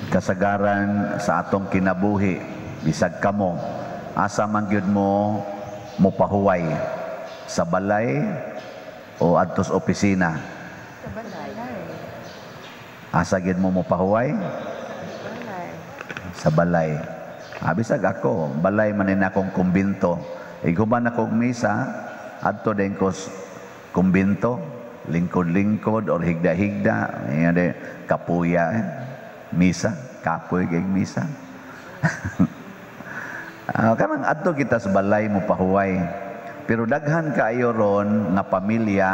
Kasagaran sa atong kinabuhi, bisag kamo, asa man gyud mo mopahuway? Sa balay o adto sa opisina? Sa balay. Asa gyud mo mopahuway? Balay. Sa balay. Bisag ako, balay man ni akong kumbinto. Ighuman akong misa, adto din ko kumbinto, lingkod-lingkod or higda-higda, yan de, kapuya eh. Misa, kapoy kay misa. Kanang adto kita sa balay mo pahuway. Pero daghan kaayo ron nga pamilya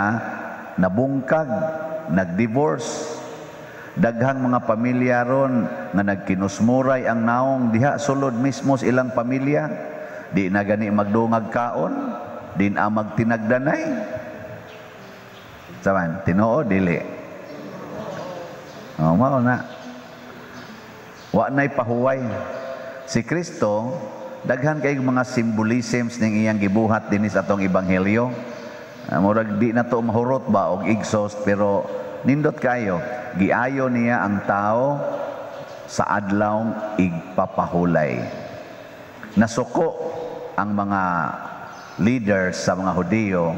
nabungkag, nagdivorce. Daghang mga pamilya ron nga nagkinusmuray ang naong diha sulod mismo sa ilang pamilya. Di na gani magdungag kaon, di na magtinagdanay. Saman, tinuod dili? Oh, mao na. Wa na'y pahuway. Si Kristo, daghan kay mga symbolisms ning iyang gibuhat dinhi sa atong ebanghelyo. Murag di na to mahurot ba og exhaust, pero nindot kayo. Giayo niya ang tao sa adlaw igpapahulay. Nasuko ang mga leaders sa mga Hudiyo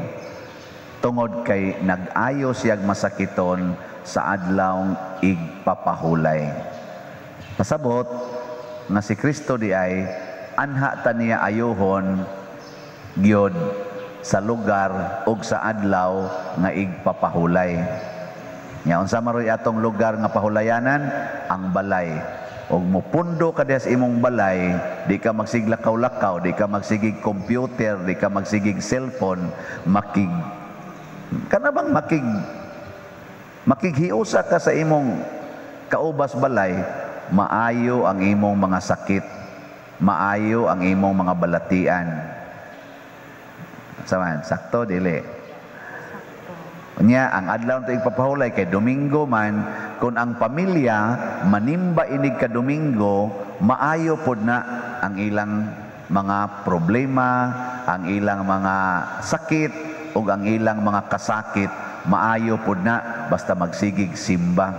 tungod kay nag-ayo siyag masakiton sa adlaw igpapahulay. Pasabot nga si Kristo di ay anha ta niya ayuhon gyud sa lugar ug sa adlaw nga igpapahulay. Nya unsa maroy atong lugar nga pahulayanan? Ang balay. Og mupundo ka diha sa imong balay, di ka magsiglakaw-lakaw, di ka magsigig computer, di ka magsigig cellphone, makig kana bang makighiusa ka sa imong kaubas balay, maayo ang imong mga sakit, maayo ang imong mga balatian. Saman, sakto dili? Unya, ang adlaw to igpapahulay kay Domingo man, kung ang pamilya manimba inig ka Domingo, maayo pod na ang ilang mga problema, ang ilang mga sakit ug ang ilang mga kasakit, maayo pod na basta magsigig simba.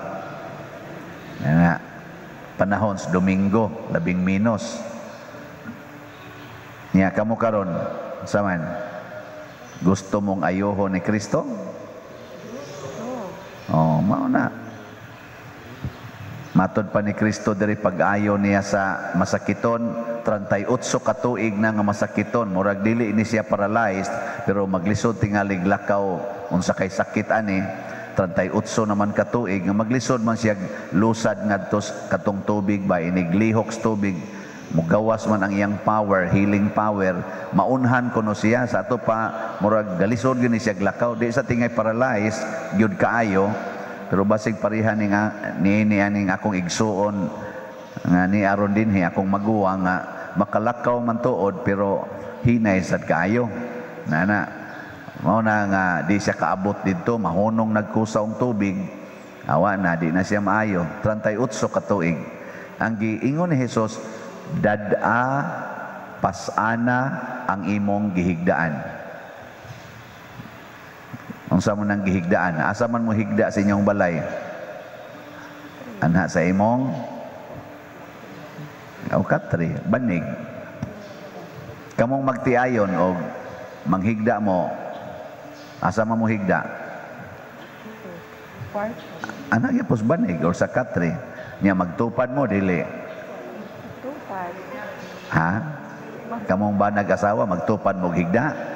Yan nga. Panahon sa Domingo, labing minos. Nya kamo karon, saman, gusto mong ayuho ni Kristo? Oh, mao na. Matod pa ni Kristo diri, pag-ayo niya sa masakiton, 38 ka tuig na nga masakiton, murag dili ni siya paralyzed, pero maglisod tingalig lakaw unsa kay sakit ani. 38 naman ka tuig nga maglisod man siya lusad ngadto katong tubig ba, iniglihok sa tubig, mugawas man ang iyang power, healing power, maunhan kuno siya. Sa ato pa murag galisod gyud ni siya lakaw, di sa tingay paralyzed gyud kaayo, pero basig pareha ni nga ni aning akong igsuon nga ni aron dinhi, akong maguwang, nga makalakaw man tuod pero hinay sad kaayo. Nana mao na nga di siya kaabot didto, mahunong nagkusa og tubig, awa na, di na siya maayo. 38 ka tuig. Ang giingon ni Jesus, "Dad-a, pasana ang imong gihigdaan." Unsa mo nang gihigdaan? Asa man mo higda sa inyong balay? Anha sa imong o katre, banig. Kamong magtiayon og manghigda mo, asa man mo higda? Kwarto. Ana gyapon banig or sa katre. Nya magtupad mo, dili? Tupad. Ha? Kamong ba nag-asawa, magtupad mo higda?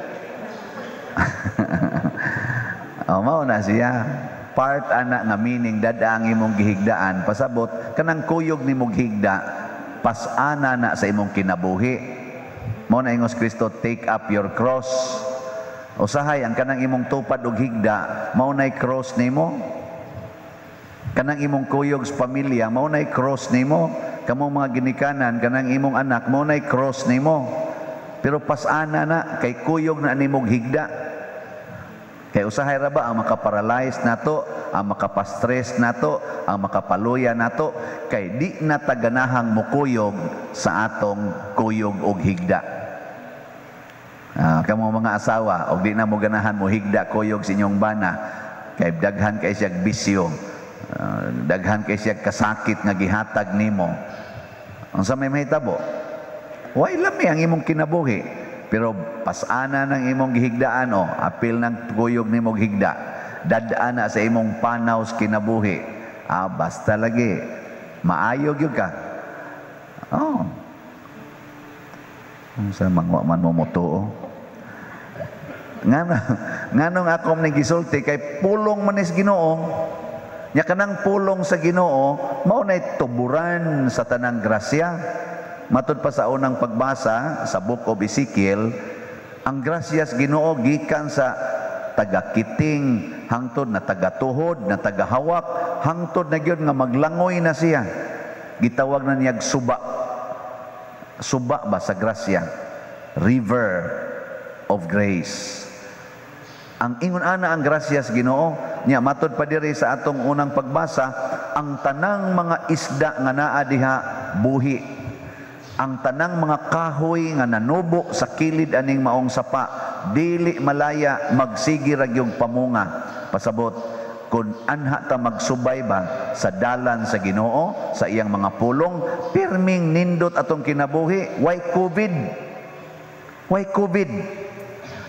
O, mao na siya. Part ana nga meaning, dad-a ang imong gihigdaan, pasabot kanang kuyog nimong higda, pasana na sa imong kinabuhi. Mao na ingos Kristo, "Take up your cross." Usahay ang kanang imong tupad og higda, mao nay cross nimo. Kanang imong kuyog sa pamilya, mao nay cross nimo. Kamong mga ginikanan, kanang imong anak, mao nay cross nimo. Pero pasana na kay kuyog na nimog higda. Kay usahay ra ba ang makaparalyze nato, ang makapastress nato, ang makapaluya nato, kay di na taganahang mukuyog sa atong kuyog og higda. Kamo mga asawa, og di na mo ganahan mo higda kuyog sa inyong bana, kay daghan kay siyag bisyo. Daghan kay siya kasakit nga gihatag nimo. Unsa may mahitabo? Way lami ang imong kinabuhi. Pero pasana ng imong gihigdaan o apil ng kuyog nimo higda. Dad-an na sa imong panaw sa kinabuhi. Ah, basta lagi maayo gyud ka. Oh. Unsa man, wa man mo motuo. Nganong ako ning gisulti kay pulong man is Ginoo. Nya kanang pulong sa Ginoo mao nay tuburan sa tanang grasya. Matud pa sa unang pagbasa sa Book of Ezekiel, ang grasya sa Ginoo gikan sa tagakiting hangtod na tagatuhod na tagahawak hangtod na gyud nga maglangoy na siya. Gitawag na niyag suba. Suba ba sa grasya? River of grace. Ang ingon ana ang grasya sa Ginoo. Nya matod pa diri sa atong unang pagbasa, ang tanang mga isda nga naa diha buhi. Ang tanang mga kahoy nga nanubo sa kilid aning maong sapa, dili malaya, magsigi ra gyud pamunga. Pasabot kung anha ta magsubay ba sa dalan sa Ginoo, sa iyang mga pulong, pirming nindot atong kinabuhi, why COVID? Why COVID?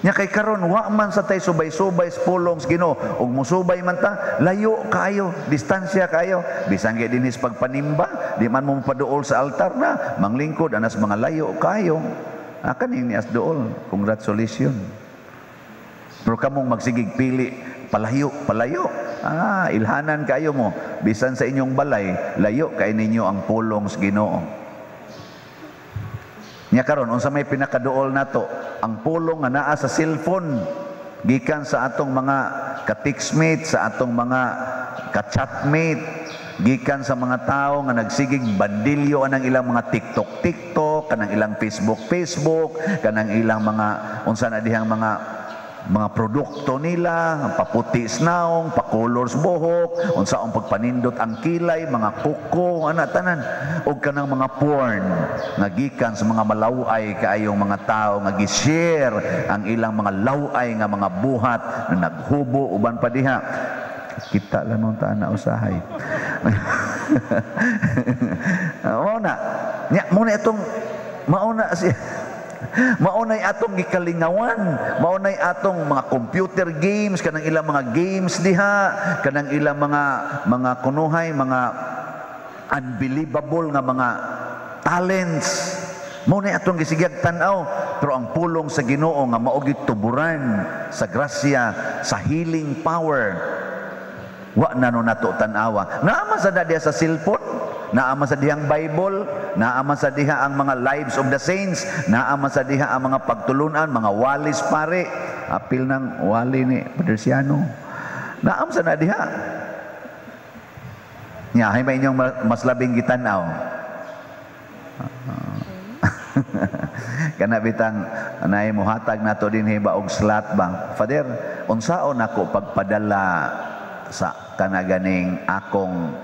Nya kay karon wa man sa tay subay-subay sa pulong sa Ginoo, ug musubay man ta, layo kaayo, distansya kaayo. Bisan kay dinhis pagpanimba, di man mo paduol sa altar na, manglingkod anas mga layo kaayo. Ah, kaning ni as duol, congratulations. Pero kamong magsigig pili, palayo, palayo. Ah, ilhanan kayo mo. Bisan sa inyong balay, layo kay ninyo ang pulong sa Ginoo. Nya karon unsa may pinakaduol nato? Ang pulong nga naa sa cellphone gikan sa atong mga ka-textmate, sa atong mga ka-chatmate, gikan sa mga tao nga nagsigig bandilyo anang ilang mga TikTok TikTok, kanang ilang Facebook Facebook, kanang ilang mga unsa na dihang mga produkto nila, paputi sa naong, pakolor sa buhok, unsaong pagpanindot ang kilay, mga kuko, ana tanan, ug kanang mga porn nga gikan sa mga malaway kaayong mga tao nga gi-share ang ilang mga laway nga mga buhat na naghubo uban pa diha. Kita lang nung taan na usahay. Mao na. Nya mo na itong mauna siya. Maunay atong gikalingawan, maunay atong mga computer games, kanang ilang mga games diha, kanang ilang mga kunuhay, mga unbelievable nga mga talents. Maunay atong gisigag tan-aw, pero ang pulong sa Ginoo nga mao gyud tuburan sa grasya, sa healing power, wa na no nato tan-awa. Naa man sa diha sa cellphone, naa man sa dihang Bible, naa man sa diha ang mga lives of the saints, naa man sa diha ang mga pagtulunan, mga walis pare, apil ng wali ni Paderciano. Naa man sa na diha. Nya, hay may inyong mas labing gitan-aw. Kana bitang anay mohatag nato dinhi ba og slot ba? Father, unsaon nako pagpadala sa kanaganing akong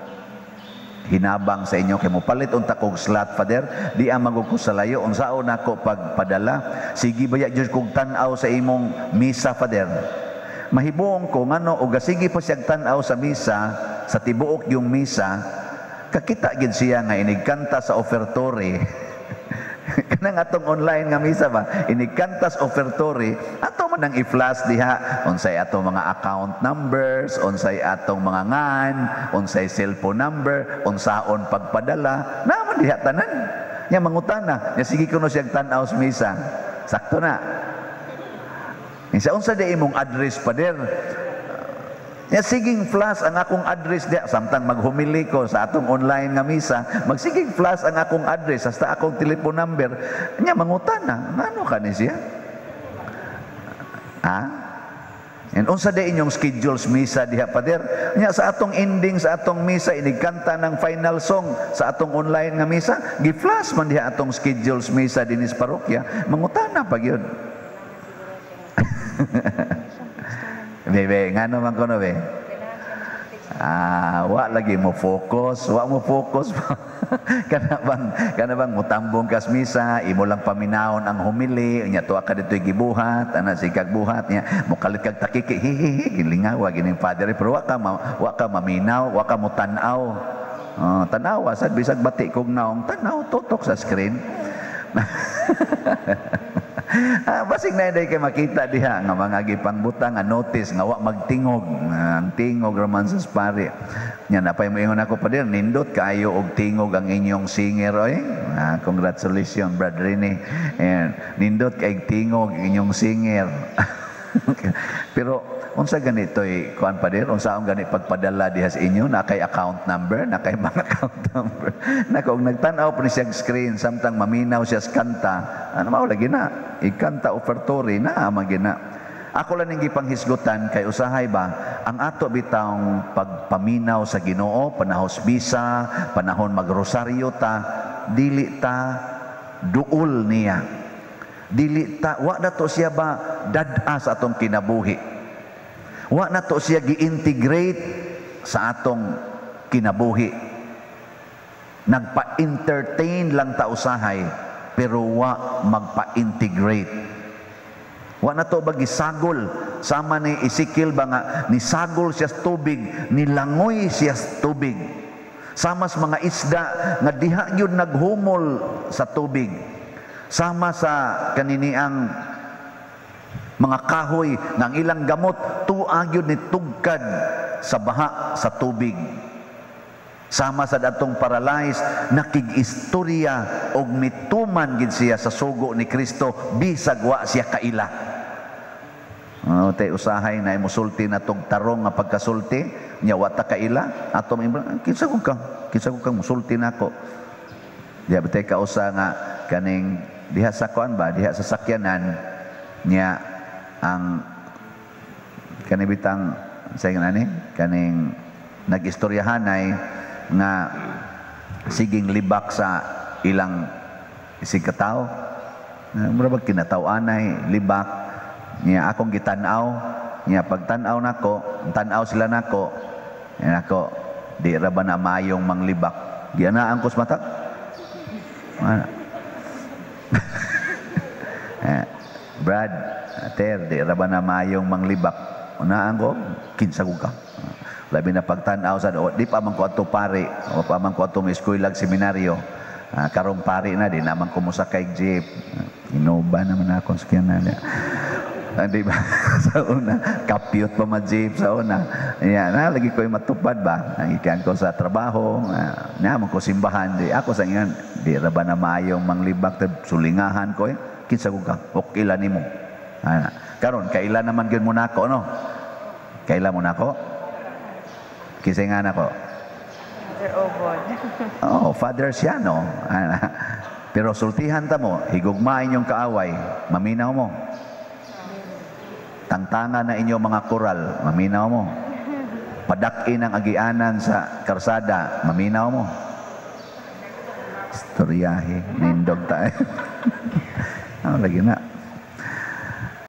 hinabang sa inyo kay mopalit unta kog slot, Father, di ang magug ko sa layo, unsaon nako pagpadala? Sige baya jud kog tan-aw sa imong misa, Father. Mahibuong ko ngano og sige pa siyag tan-aw sa misa, sa tibuok yung misa, kakita gid siya nga inigkanta sa offertory. Kanang atong online nga misa ba, inigkanta sa offertory, ato man ang i-flash diha unsay atong mga account numbers, unsay atong mga ngan, unsay cellphone number, unsaon pagpadala, naman diha tanan. Nya mangutana, nya sige kuno siyag tan-aw sa misa. Sakto na. Nya unsa di imong address, Pader? Nya siging flash ang akong address diha samtang maghumili ko sa atong online nga misa, magsiging flash ang akong address hasta akong telephone number. Nya mangutana, ngano ka ni siya? Ha? And unsa di inyong schedules misa diha, Pader? Nya sa atong ending sa atong misa inigkanta ng final song sa atong online nga misa, gi-flash man diha atong schedules misa dinhi sa parokya, mangutana pa gyud. Bebe, ngano man kono be? Ah, wa lagi mo focus, wa mo focus. Kana bang mutambong kas misa, imo lang paminawon ang homily, nya tuwa ka dito'y gibuhat, ana sikag buhat niya, mokalit kag takiki, hihihi, gilingawa gining father, pero wa ka maminaw, wa ka mo tan-aw. Oh, tanawa sad bisag bati kog naong, tanaw tutok sa screen. Ah, basig na kay makita diha nga mga gipangbutang nga notice nga wa magtingog. Ah, ang tingog raman sa pari. Nya napay moingon ako pa din, nindot kaayo og tingog ang inyong singer oy. Ah, congratulations, Brad Rene. And nindot kay tingog inyong singer. Pero unsa ganito'y kuan pa din, unsa ang gani pagpadala diha sa inyo, na kay account number, na kay mga account number. Na kung nagtan-aw pa ni siya screen samtang maminaw siya sa kanta, ano mao lagi na, ikanta offertory na man gina. Ako lang ning gipanghisgutan kay usahay ba ang ato bitawng pagpaminaw sa Ginoo panahon misa, panahon magrosaryo ta, dili ta duol niya. Dili ta, wa na to siya ba dad-a sa atong kinabuhi. Wa na to siya gi-integrate sa atong kinabuhi. Nagpa-entertain lang ta usahay pero wa magpa-integrate. Wa na to ba gisagol sama ni Ezekiel ba nga nisagol siya sa tubig, nilangoy siya sa tubig. Sama sa mga isda nga diha gyud naghumol sa tubig. Sama sa kaniniang mga kahoy nga ang ilang gamot tua gyud ni tugkad sa baha sa tubig. Sama sa datong paralyzed, nakig-istorya og mituman gid siya sa sugo ni Kristo bisag wa siya kaila. Oh, tay usahay na musulti na tog tarong nga pagkasulti nya wa ta kaila ato kinsa kung ka, kinsa kung ka musulti nako. Diya ba tay kausa nga kaning diha sa kuan ba, diha sa sakyanan niya, ang kani bitang sa ani kaning nagistoryahanay nga siging libak sa ilang isig katawo. Mura bag kinataw-anay libak niya, akong gitan-aw niya, pagtan-aw nako, tan-aw sila nako niya, nako di ra ba na mayong manglibak, gianaan ko sa mata. Ana. Eh, Brad, Ter, di ra ba na mayong manglibak? Unaan ko, kinsa ko ka. Labi na pagtan-aw sa o, di pa man ko adto pare, o pa man ko adto eskwela, seminaryo. Ah, karong pare na, di naman ko mosakay jeep. Ah, Innova naman ako sakyanan. Ah, di ba? Sa una, kapyot pa ma jeep sa una. Yan, na, lagi ko yung matupad ba? Nagikan ko sa trabaho, naman ko simbahan, di ako sa ingan, di ra ba na maayong manglibak, sulingahan ko, eh. Kinsa ko ka, okay lang nimo. Ana. Karon, kaila naman gyud mo nako, no? Kaila mo nako? Kinsa nga nako? Father Obon. Oh, father siya, no? Ana. Pero sultihan ta mo, higugmain yung kaaway, maminaw mo. Tangtangan na inyo mga koral, maminaw mo. Padak-in ang agianan sa karsada, maminaw mo. Istoryahe, nindog tayo. Ano lagi na?